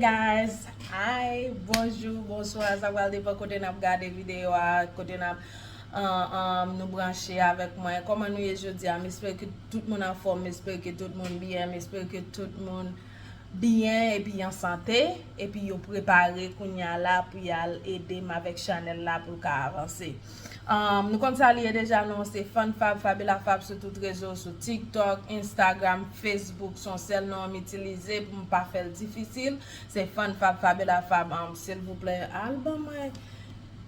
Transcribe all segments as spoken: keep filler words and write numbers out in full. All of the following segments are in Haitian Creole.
Guys, hi, bonjou, bonswa, sa pral depann kote n ap gade videyo a, kote n ap, uh, um, nou branche avèk mwen. Kòman nou ye jodi a? M espere ke tout moun anfòm, m espere ke tout moun byen, m espere ke tout moun byen epi an sante, epi yo prepare kounye a la pou y al ede m avèk chanèl la pou l ka avanse. Um, nou konn sa li ye deja, non, se Fanfab, Fabiola Fab sou tout rezo, sou TikTok, Instagram, Facebook, se yon sèl non m itilize pou m pa fè l difisil. Se Fanfab, Fabiola Fab, um, silvouplè, al ban mwen,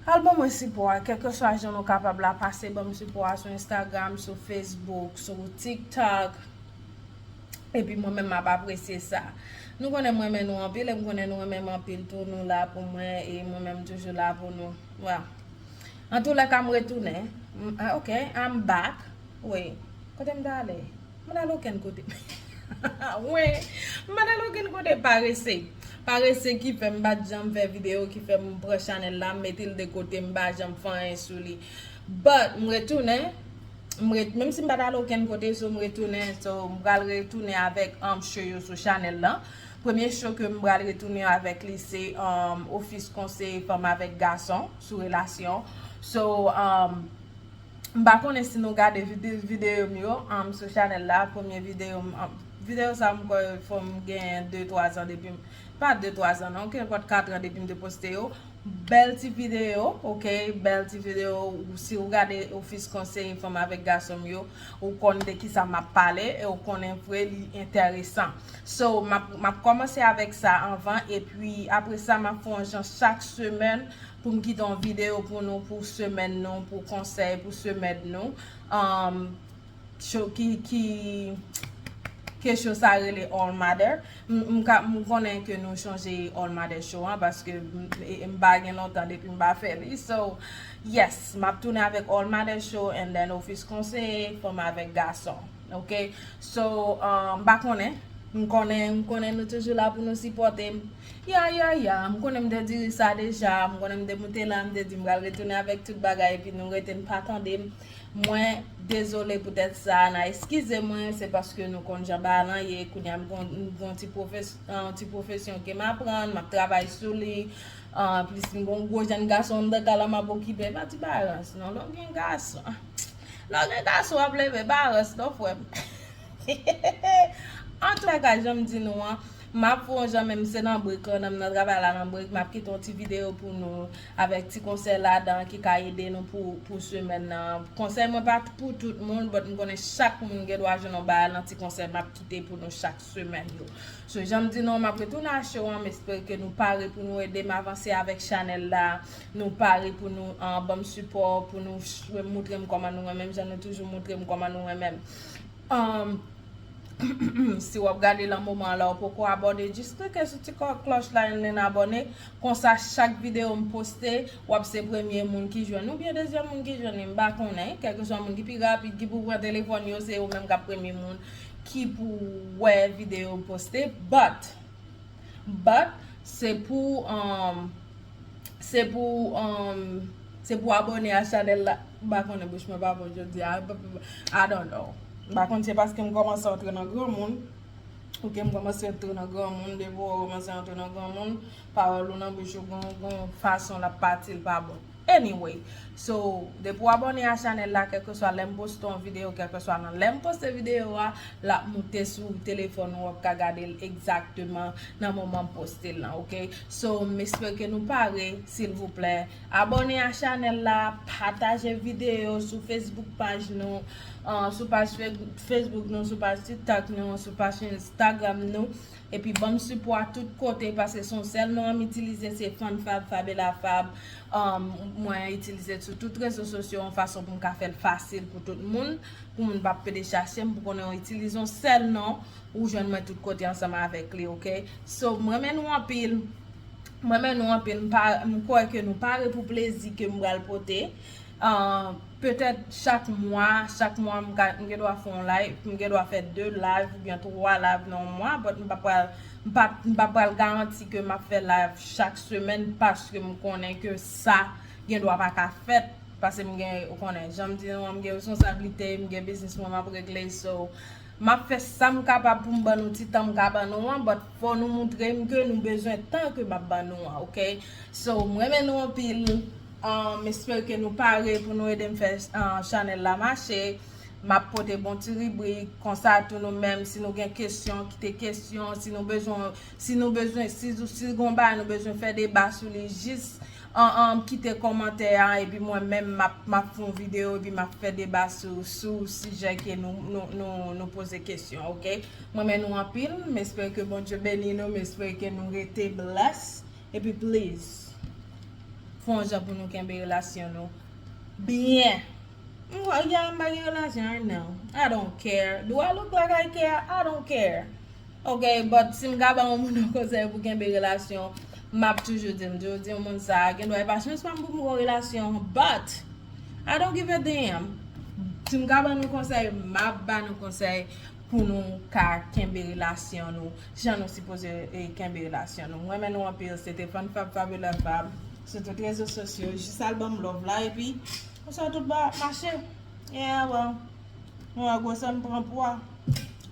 al ban mwen sipò a, kèlkeswa jan nou kapab la, pase ban m sipò a sou Instagram, sou Facebook, sou TikTok. Epi mwen menm m ap apresye sa. Nou konnen m renmen nou anpil, e m konnen nou renmen m anpil tou. Nou la pou mwen, e mwen menm m toujou la pou nou. Voilà. Antoulèka, m retounen. M- ah, ok, I'm back. Wi. Kote m t ale? M pa t al okenn kote. Wi. M pa t al okenn kote, parese. Parese ki fè m pa t janm fè videyo, ki fè m pran chanèl la, m mete l de kote, m pa janm fè anyen sou li. But, m retounen. M ret- menm si m pa t al okenn kote, so m retounen, so m pral retounen avèk, um, show yo sou chanèl lan. Premye show ke m pral retounen avèk li se, um, Ofis Konseye Fanm avèk Gason sou relasyon. So, um, m pa konnen si nou gade vide- videyo m yo, um, sou chanèl la. Premye videyo m, um, videyo sa m kwè fò m gen de twa zan depi m, pa de twa zan non, kenpòt kat an depi m te poste yo. Bèl ti videyo, ok? Bèl ti videyo. Si w gade Ofis Konseye Fanm avèk Gason m yo, ou konn de kisa m ap pale, e ou konnen vre li enteresan. So, m ap, m ap kòmanse avèk sa anvan, epi apre sa, m ap fè yon jan chak semèn pou m kite yon videyo pou nou pou semèn nou, pou konsèy pou semèn nou. Um, show ki, ki, ke show sa rele All Mother. M, m ka- m konnen ke nou chonje All Mother Show an, paske m, e- m pa gen lontan depi m pa fè li. So, yes, m ap tounen avèk All Mother Show and then Ofis Konseye Fanm avèk Gason. Ok? So, um, m pa konnen. M konnen, m konnen nou toujou la pou nou sipòte m. Ya, ya, ya. M konnen m te di sa deja. M konnen m te moute la, m te di m pral retounen avèk tout bagay, epi nou rete n pa tande m. Mwen dezole poutèt sa, n a eskize mwen, se paske nou konn jan bagay lan ye. Kounye a m gon- m gon ti pwofes- yon ti pwofesyon ke m aprann, m ap travay sou li. Anplis, m gon gwo jèn gason anndan kay la m ap okipe. Pa di bagay rans non, lè w gen gason. Lè w gen gason, w ap leve bagay rans non, frè m. Antoulèka, jan m di nou an, m ap fè yon jan, menm se nan break lan, m nan travay la nan break, m ap kite yon ti videyo pou nou, avèk ti konsèy ladan ki ka ede nou pou, pou semèn nan. Konsèy mwen pa pou tout moun, but m konnen chak moun gen dwa jwenn yon bagay nan ti konsèy m ap kite pou nou chak semèn yo. So, jan m di nou, m ap retounen a show an, m espere ke nou pare pou nou ede m avanse avèk chanèl la, nou pare pou nou, ah, ban m sipò, pou nou ch- moutre m kòman nou renmen m, jan nou toujou moutre m kòman nou renmen m. Um, si w ap gade lan moman an la, ou poko abòne, jis klike sou ti kò- klòch la and then abòne. Konsa, chak videyo m poste, w ap se premye moun ki jwenn, oubyen dezyèm moun ki jwenn li, m pa konnen. Kèlkeswa moun ki pi rapid, ki pou pran telefòn yo, se yo menm k ap premye moun ki pou wè videyo m poste. But, but, se pou, um, se pou, um, se pou abòne a chanèl la. M pa konnen, bouch mwen pa bon jodi a. I don't know. M pa konn se paske m kòmanse antre nan granmoun. Ok, m kòmanse antre nan granmoun. Depi w kòmanse antre nan granmoun, pawòl ou nan bouch ou gon, gon fason l ap pati, l pa bon. Anyway, so, depi w abòne a chanèl la, kèlkeswa lè m poste yon videyo, kèlkeswa nan lè m poste videyo a, l ap moute sou telefòn ou, w ap ka gade l egzakteman nan moman m poste l lan, ok? So, m espere ke nou pare, silvouplè. Abòne a chanèl la, pataje videyo sou Facebook paj nou, ah, sou paj Fe- Facebook nou, sou paj TikTok nou, sou paj Instagram nou. Epi ban m sipò a tout kote, paske se yon sèl non m itilize, se Fanfab, Fabela Fab. Um, mwen itilize l sou tout rezo sosyo yon fason pou m ka fè l fasil pou tout moun, pou moun p ap pede chache m, pou konnen w itilize yon sèl non, ou jwenn mwen tout kote ansanm avèk li, ok? So, m renmen nou anpil. M renmen nou anpil. M pa- m kwè ke nou pare pou plezi ke m pral pote. Ah, petèt chak mwa, chak mwa m ka- m gen dwa fè yon live, m gen dwa fè de live oubyen twa live nan yon mwa, but m pa pral, m pa, m pa pral garanti ke m ap fè live chak semèn, paske m konnen ke sa gen dwa pa ka fèt, paske m gen, ou konnen, jan m di nou an, m gen responsablite, m gen biznis mwen m ap regle, so, M ap fè sa m kapab pou m ban nou ti tan m ka ban nou an, but fò nou moutre m ke nou bezwen tan ke m ap ban nou an, ok? So, m renmen nou anpil. Um, m espere ke nou pare pou nou ede m fè uh, chanèl la mache. M ap pote bon ti ribrik, konsa tou nou menm, si nou gen kesyon, kite kesyon, si nou bezwen, si nou bezwen, si, si gon bagay nou bezwen fè deba sou li, jis an, an, kite kòmantè a, epi mwen menm m ap, m ap fè yon videyo, epi m ap fè deba sou, sou sijè ke nou, nou, nou, nou poze kesyon, ok? Mwen renmen nou anpil, m espere ke Bondye beni nou, m espere ke nou rete bless, epi please, fè yon jan pou nou kenbe relasyon nou byen. M wè, yeah, m pa gen relasyon right now. I don't care. Do I look like I care? I don't care. Ok, but si m ka ba yon moun yon konsèy pou kenbe relasyon, m ap toujou di, m toujou di yon moun sa, gen dwa e pa chans pa m pou m gen yon relasyon, but I don't give a damn. Si m ka ba nou konsèy, m ap ba nou konsèy pou nou ka kenbe relasyon nou, jan nou sipoze e, kenbe relasyon nou. M renmen nou anpil, se te Fann Fab Fabiola Fab sou tout rezo sosyo, jis al ban m love la, epi konsa tout ba mache. Yeah, well. Mwen wè gwosè m pran pwa.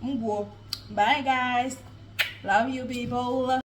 M gwo. Bye, guys. Love you, people.